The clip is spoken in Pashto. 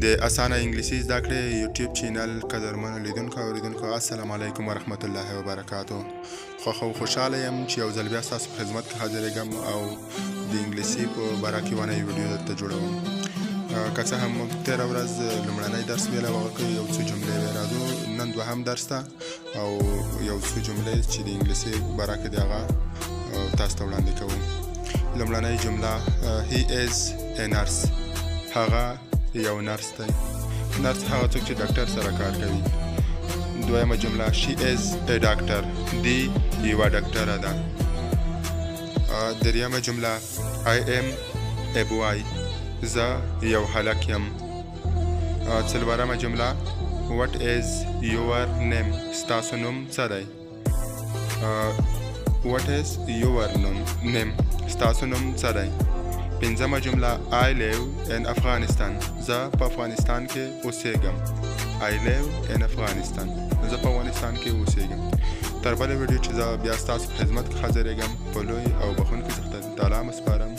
د اسانه انګلیسي زده کړې یوټیوب چینل قدرمنو لیدونکو او اورېدونکو، السلام علیکم ورحمت الله وبرکاتو. خوښ او خوشحاله یم چې یو ځل بیا ستاسو په خدمت کې حاضرېږم او د انګلیسي په باره کې یوه نوې ویډیو درته جوړوم. که څه هم موږ تېره ورځ لومړنی درس ویلی او هغه کې یو څو جملې وې، راځو نن دوهم درس ته او یو څو جملې چې د انګلیسي باره کې د هغه تاسو ته وړاندې کوو. لومړنۍ جمله: He is a nurse. هغه یو نرس دی. نرس هغه څوک چې ډاکټر سره کار کوي. دویمه جمله: She is a doctor. دی یوه ډاکټره ده. دریمه جمله: I am a boy. زه یو هلک یم. څلورمه جمله: What is your name? ستاسو نوم څه دی؟ What is your name? ستاسو نوم څه دی؟ پنځمه جمله: I live in Afghanistan. زه په افغانستان کې اوسېږم. I live in Afghanistan. زه په افغانستان کې اوسېږم. تر بلې ویډیو چې زه بیا ستاسو په خدمت کې حاضرېږم، په لوی او بخښونکي څښتن تعالی مو سپارم.